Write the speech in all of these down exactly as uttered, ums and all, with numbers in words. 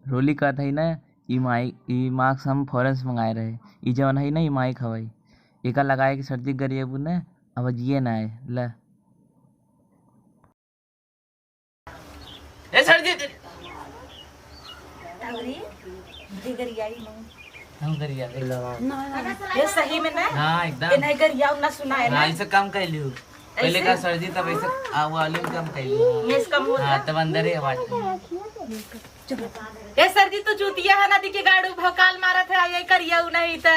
रोली कहत हई ना, ई माई, ई मास्क हम फॉरेन से मंगाए रहे। ई जवन हई ना, ई माइक हवई। एका लगाए के सर्दी गरियाबू ना, अब जिए ना आए। ल। ए सर्दी तेरी। अरे, ये गरियाई नहीं। हम गरिया, गरिया। ये सही में ना? हाँ, एकदम। ये नहीं गरिया ना सुनाए ना? हाँ, इसे कम कर लियो। पहले ऐसे? का सर्दी, तब ऐसे आ, वॉल्यूम कम कर लियो। ये कम होता? हाँ, तब अंदर ही आवाज। ए सर्दी, तू चूतिया है ना, दिखे गाड़ू भौकाल मारत है, ये करिया उ नहीं त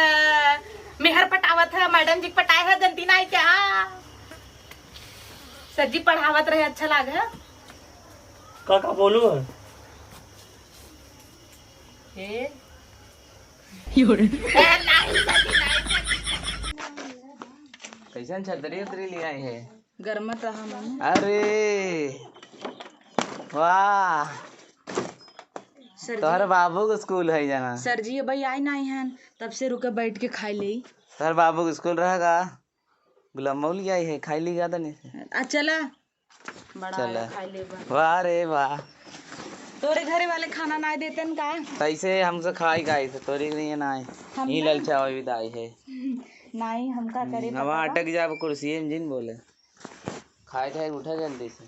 मेहर पटावत है, मैडम जी के पटाए है, जनती नहीं क्या? सर जी पढ़ावत रहे, अच्छा लाग है। का, का बोलू है? ए? ए, नहीं, सर जी, नहीं, सर जी। कैसन छतरी उतरी ले आए है? गरमत रहा मम्मी। अरे वाह, सर जी। तोहर बाबू के स्कूल है जाना। सर जी, अबही आई नाई हन, तब से रुके बैठ के खाई लेई। तोहर बाबू के स्कूल रहा का? गुलाब मौली आई है, खाई ली ज्यादा नहीं से। आ चला, बड़ा चला। आया, खाई लेबा। वाह रे वाह। तोरे घरे वाले खाना नाई देते न का? कैसे हमसे खाई गाई से तोरे के लिए ना आए। हम ई ना ललचावा विदाई है। नाई, हम का करे, हम्म, अब पता बा? अटक जाब कुर्सी में जिन बोले। खाए खाए उठा जल्दी से।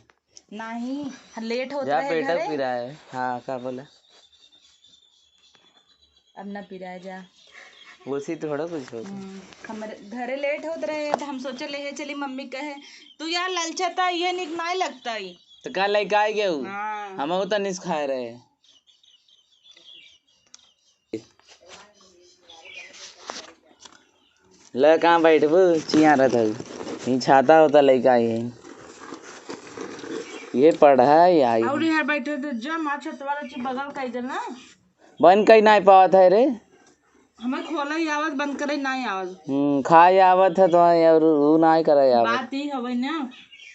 नाही, लेट होत जा रहे पेटक घरे। पिराए। हाँ, का बोला? अब ना पिराए जा। उसी थोड़ा कुछ होता। हम्म, हमरे घरे लेट होत रहे, त हम सोचे ले, हे चली मम्मी कहे, "तू यार ललचता, ये निक नाय लगता ही।" तो का लइका आई गए उ? हाँ। हम वो तो निस खाए रहे। ले, कहाँ बैठबू? चिया रहत हऊ। ई छाता होता लइका आई है। ये पढ़ाई आई। और यहाँ बैठे तो जम, अच्छा, तुम्हारा ची बगल कई देना। बंद कई नाई पावत है रे। हमें खोला ही आवत, बंद करे नाई आवत। हम्म, खाए आवत है तो और ऊ नाई करे आवत। बात ई हवे ना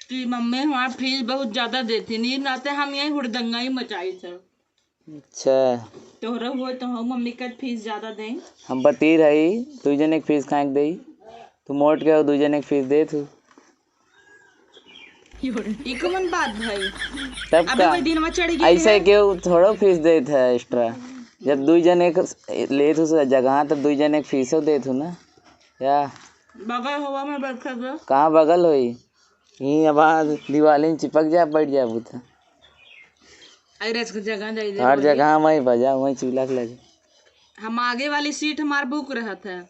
कि मम्मी हमार फीस बहुत ज्यादा देती, नी नाते हम यही हुड़दंगा ही मचाई थे। अच्छा। तोहरा हुआ तो हम मम्मी का फीस ज्यादा दें। हम पतीर हई, दुई जने के फीस काहे के देई? तू मोट के हो, दुई जने के फीस देत हू। ई कौन बात भाई? तब अबे का? वही दिनवा चढ़ गई ऐसे है। केहू थोड़ो फीस देत है एक्स्ट्रा। जब दुई जने के लेत हू जगह, तब दुई जने के फीसो देत हू ना। या बगल हवा में बैठा दो। कहाँ बगल होई? यहीं आवाज दीवाली में चिपक जा, बैठ जा बूता। अरे, इसको जगह दे दे, हर बोली। जगह वहीं बजा, वहीं चूल्हा के लगे। हम आगे वाली सीट हमार बुक रहत है।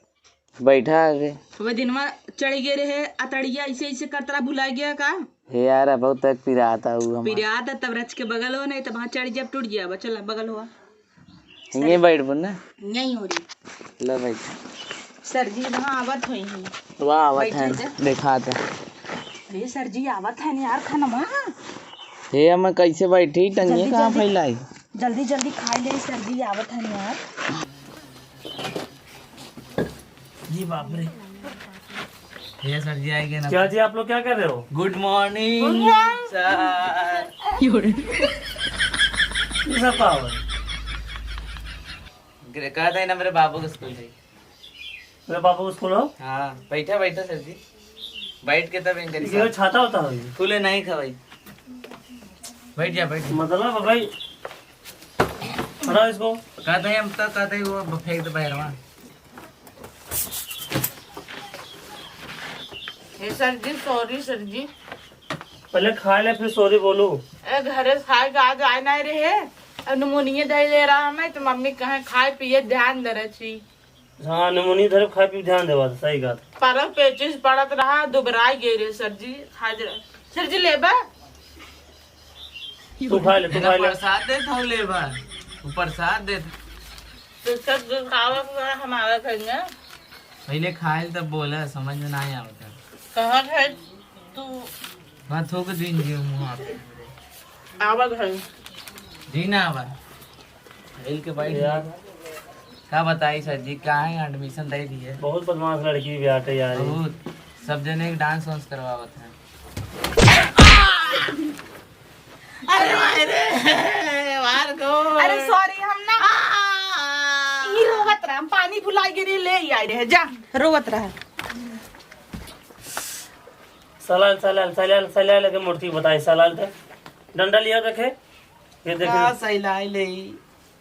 बैठा आगे। वो दिनवा चढ़ गए रहे, अतड़िया ऐसे, ऐसे करतरा भुला गया का? हे यार, बहुत तक पिराता हूँ हम। पिराता तब रच के बगल हो, नहीं तब वहाँ चढ़ जाब, टूट जाब। चल, बगल हुआ। यहीं बैठबो ना? यहीं हो रही। लो बैठ। सर जी वहाँ आवत होई हैं। वाह, आवत बैठ हैं, जा। देखात है। अरे सर जी आवत हैं यार, खाना वहाँ। हे, हम कैसे बैठी, टंगिया जल्दी, कहाँ जल्दी। फैलाई? जल्दी, जल्दी खाई ले, सर जी आवत हैं यार। जी बाप रे। भैया, सर जी आए गए ना। क्या जी, आप लोग क्या कर रहे हो? Good morning, sir। ये सब का हो? ग्रे-, कहत है ना, मेरे बाबू के स्कूल है। मेरे बाबू के स्कूल हो? हाँ, बैठा, बैठा सर जी, बैठ के तब इनका ये छाता होता है? फूले नहीं खवाई। बैठ जा, बैठ जा। मतलब भाई, हटा इसको। कहते हैं हम तो, कहते हैं वो फेंक दे बाहर वहाँ। हे सर जी, sorry सर जी। पहले खा ले, फिर sorry बोलू। ए, घरे से खाए के आज आए नहीं रहे, अब निमोनिया धइ ले रहा हमें, तो मम्मी कहे खाए पिए ध्यान दे रही छी। हाँ, निमोनिया धरे, खाए पिए ध्यान देवा, सही बात। परल पेचिस पड़त रहा, दुबराई गए रहे सर जी। हाजिर सर जी, लेबा? तू खा ले, तू एना खा ले। प्रसाद देत हूँ, लेबा। वो प्रसाद देत। तो सब जो खावा हुआ हम आवा करेंगे। पहले खाए तब बोला, समझ में ना आवता। कहाँ खाए तू? मैं थूक दिन जी मुँह आप। आवा घर। जी ना आवा। हिल के बैठ यार। गई। का बताई सर जी, काहे admission दे दिए? बहुत बदमाश लड़की भी आटे यार। बहुत। सब जने के dance वांस करवावत है। अरे भाई रे, मार को। अरे sorry, हम ना। आ! ई रोवत रहा, हम पानी भुला के ले आई रहे, जा, रोवत रहा। सलाल, सलाल, सलाल, सलाल के मूर्ति बताई, सलाल के। डंडा लिया देखे, ये देखे। का सैलाई ले?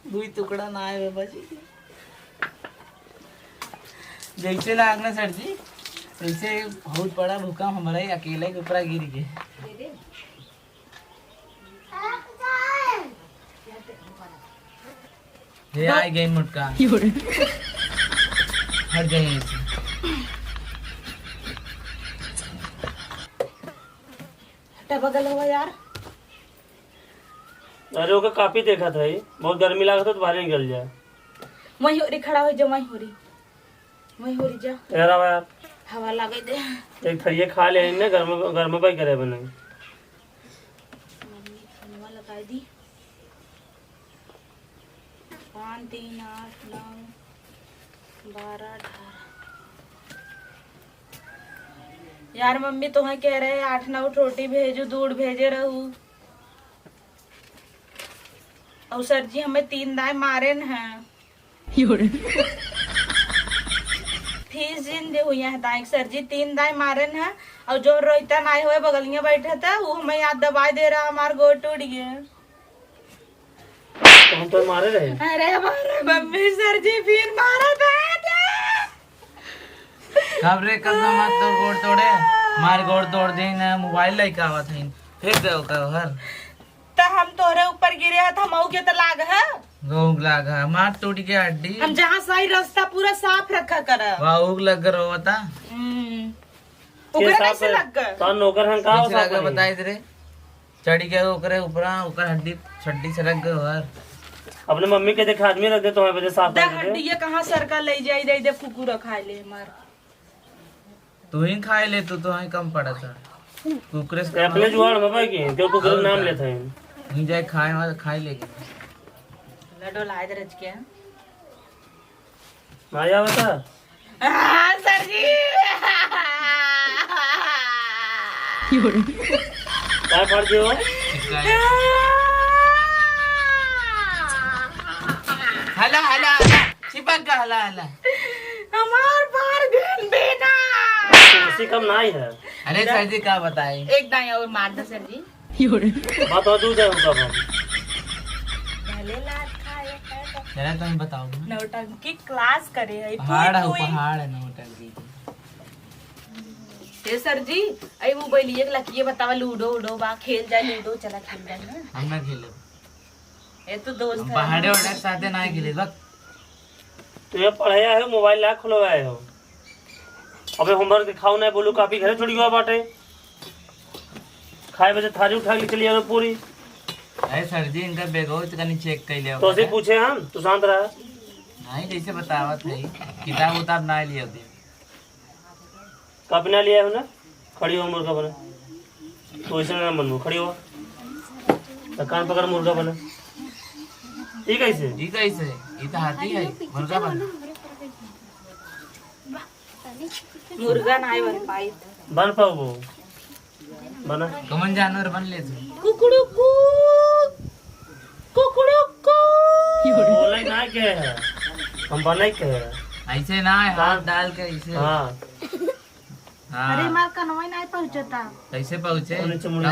दुई टुकड़ा ना आए बाबा जी। जैसे लाग ना सर जी, जैसे बहुत बड़ा भूकंप हमारा ही अकेले के ऊपर गिर गए। ये आ गई मोटका। हट जाइए इसे। हटा बगल हुआ यार। अरे ओके कापी देखत है, बहुत गर्मी लागत है तो बाहर निकल जाए। वहीं होरी खड़ा हो जा, वहीं होरी, वहीं होरी जा। यार आवा यार। हवा लागे दे। एक थरिये खा ले ने, घर में, घर में भाई करे बने। मम्मी फोनवा लगा दी। पाँच, तीन, आठ, नौ, बारह, अठारह। यार मम्मी तोहे कह रहे आठ नौ रोटी भेजू, दूध भेजे रहू। और सर जी हमें तीन दाई मारे न हैं। फीस जिन दे हुई है दाई, सर जी तीन दाई मारे न हैं। और जो रोहिता नाई हुए बगलिया बैठा था, वो हमें याद दबाई दे रहा, हमार गोड़ टूट गया। तो हम तो मारे रहे। अरे हमारे मम्मी सर जी फिर मारा था। कब रे, कब ना मत तोर गोड़ तोड़े, मार गोड़ तोड़ दे ना, मोबाइल लेके आवत है, फेंक दे ओकर हर। त हम तोहरे ऊपर गिरे हत, हमहू के त लाग है। गहूँ लाग है, मार टूट के हड्डी। हम जहाँ सही रास्ता पूरा साफ रखा कर। वाह, उग लग गए रोवता। हम्म। के ओकरे साफ कैसे है? लग गए? तो नौकर हम का कैसे साफ लगा करी? बताई दे रे। चढ़ी के ओकरे ऊपरा, ओकर हड्डी, छड्डी सरक गए हर। अपने मम्मी के देख आदमी रख दे, तुम्हारे वजह साफ दे कर दे। हड्डी ये कहाँ सरका ले जाई, दे दे कुकुर खाए ले मार। तू ही खाए ले, तू तो ही कम पड़ा था। कुकुरे से ये अपने जुआड़ में भाई की, जो कुकुर और नाम क्या? लेता है। नहीं जाए खाए वाला, खाए लेके। लड्डू लाए दे रच के। माया बता। आ, सर जी। काय फाड़ दियो? हला, हला, हला। चिपक गा, हला, हला। हमार फाड़ गइल बेना। उसी कम नाई है। अरे सर जी, का बताई? एक दाई और मार दे सर जी। बात और दूध है उनका बाप। भले लात खाए, खाए तो चला, तुम बताओ ना। नौटंकी class करे है, पहाड़ है, टुई, टुई। पहाड़ है नौटंकी के। ए सर जी, अई मोबाइलिए के लकिए बतावा, लूडो उडो बा, खेल जाए लूडो, चला खेल जाए ना। हम ना खेलब। ए तो दोस्त हम है। पहाड़े वहाड़े के साथे ना खेले, बक। तो ये पढ़े आए हो, मोबाइल ला खुलवाए हो। अबे homework दिखाओ ना, बोलू कापी घरे छुड़ी हुआ बाटे। खाए बजे थारी उठा के चली आओ पूरी। अरे सर जी, इनका बैगवा तो कनी check कर लिया तो उसे पूछे हम, तू शांत रहा। नहीं, जैसे बतावत है, किताब उताब ना लिया दे। कापी ना लिया हो ना, खड़ी हो मुर्गा बना। तो ऐसे ना बनबो, खड़ी हो। तो कान पकड़ मुर्गा बना। ई कैसे? ई कैसे? ई तो हाथी है, मुर्गा बना। मुर्गा ना बन पाई। बन पाओ वो। बना। कमन जानवर बन ले तू? कुकड़ू कू, कुकड़ू कू। बोले ना के है, हम बने के है। ऐसे ना है, हाथ डाल के ऐसे। हाँ। हाँ। अरे, हमार कनवा नहीं पहुँचता। कैसे पहुँचे? वो नीचे मुड़।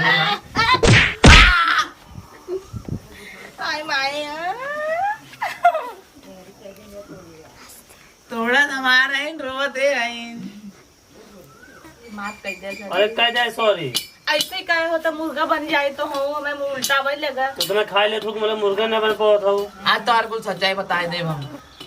हाय माया। तोड़ा तो मार है, रोवत है, है। माफ कर दे सर। अरे, कह जाए sorry। ऐसे ही कहे हो तो मुर्गा बन जाए तो हो, हमें उल्टा वही लगा। तो इतना खा ले, थूक, मतलब, मुर्गा ना बन पावत हो। आज तो और कुल सच्चाई बताए देब हम।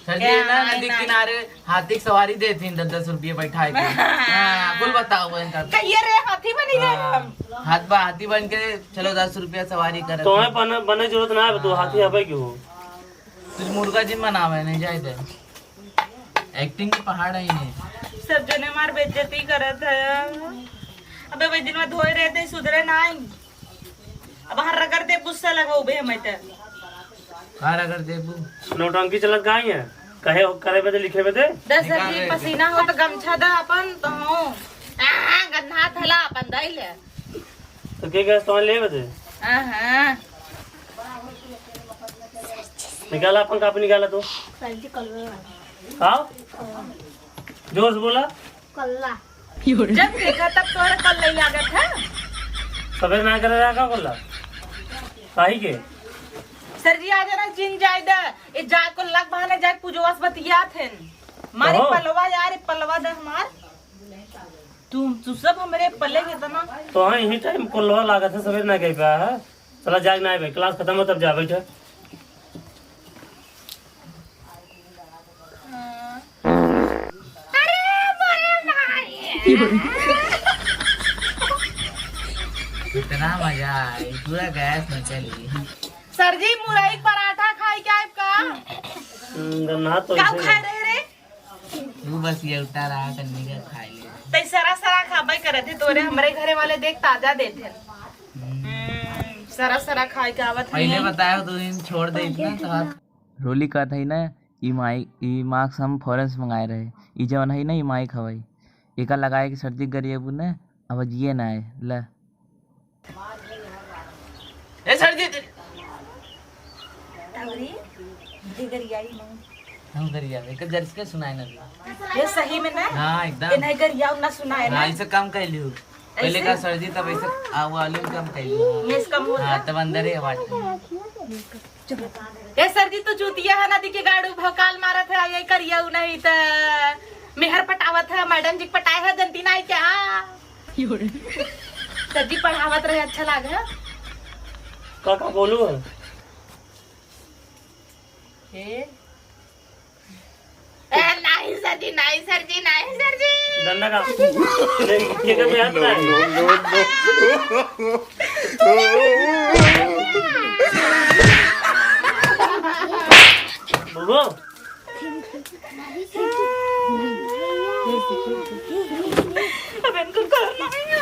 सर जी, क्या ना, है नदी ना? किनारे हाथी की सवारी देथिन, दस दस रुपये बैठाए के। हाँ, कुल बताओ इनका। कहिए रे, हाथी बनी रहे हाँ। हम। हाथ बा, हाथी बन के चलो, दस रुपया सवारी करे। तो हमें बने, बने जरूरत ना है, तू हाँ। हाथी हबे क्यों? कुछ मुर्गा जिन बनावे, नहीं जाए दे। Acting के पहाड़ है इन्हें। सब जने मार बेइज्जती करत है। अबे वही दिन में धोए रहते, सुधरे ना आई। अब हर रगड़ दे, गुस्सा लगा उबे हमें ते। का रगड़ देबू? नौटंकी चलत का है? कहे हो, करे बदे, लिखे बदे? दस निकाल जी दे। पसीना हो तो गमछा दा अपन तो हो। आ, गन्ना थला अपन दाई ले। तो के गैस तुम्हारे ले बदे? आहा। निकाला अपन कापी, निकाला तो। सर जी, कलवा। हाँ? जोर से बोला। कल्ला। जब देखा तब तोहरे कल्ला ही लागत है। सवेरे ना करे रहा का कल्ला? काहे के? सर जी, आ जाना, जिन जाए दे। ए, जाए को लग बहाने जाए, पूजवा से बतियात हन। मारे कहो। पलवा यार, ए पलवा दे हमार। तू, तू सब हमरे पल्ले के तना। तो हाँ, यही टाइम को लोहा लागत है, सवेरे ना गई पाया है। चला, जाग ना आए भाई, क्लास खत्म हो तब जा, बैठे। अरे, अरे भाई। कितना मजा आए, पूरा गैस में चली। सर जी, मुरई पराठा खाई के आइब का? हम्म, ना तो का इसे खाए रहे रे? तू बस ये उठा रहा, तन्नी का खाए ले। तै सरा सरा खाबे करत है, तोरे हमरे घरे वाले देख ताजा देत है। हम्म। हम्म, सरा सरा खाए के आवत है। पहले बतायो तू दिन छोड़ दे इतना तो हाथ। रोली कहत है ना, ई माई, ई मास्क हम फॉरेन से मंगाए रहे। ई जवन है ना, ई माइक हवाई। एका लगाए के सर्दी गरिएबू ने, अब जिए ना आए। ले। ए सर जी, तगरी, ये गरियाई माँ। हम गरिया, एक जर्स के सुनाए ना भी। ये सही में ना? हाँ, एकदम। ये नहीं गरिया ना सुनाए ना? हाँ, इसे कम कह लियो। पहले ऐसे? का सर जी, तब ऐसे आ, वॉल्यूम कम कह लियो। ये इसका मुंह हाँ, था। तब अंदर ही आवाज। ए सर जी, तू चूतिया है, नदी के गाड़ू भौकाल मारत है, ये करिया उ नहीं त मेहर पटावत है, मैडम जी के पटाए है, जनती नहीं क्या? सर जी पढ़ावत रहे, अच्छा लाग है। का, का बोलू है? ए? ए, नहीं सर जी, नहीं सर जी, नहीं सर जी। डंडा का? नहीं, ये कर मेहर पटाए। बोलू? अब इनको करना ही है।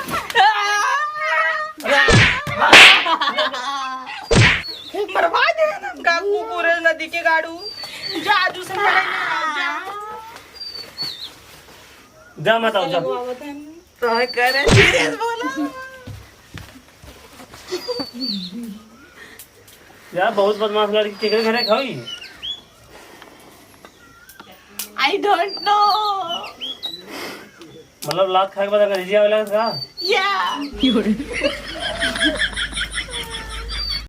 मरवा दे ना, का कुकुर है नदी के गाड़ू। जा, आजू से मरे ना, जा। जा, मत आओ, जा। तो करे, सीरियस बोला। यार, बहुत बदमाश लड़की, केकरे घरे खाई? I don't know। मतलब, लात खाए के बाद अंग्रेजी आवे लगे का? Yeah।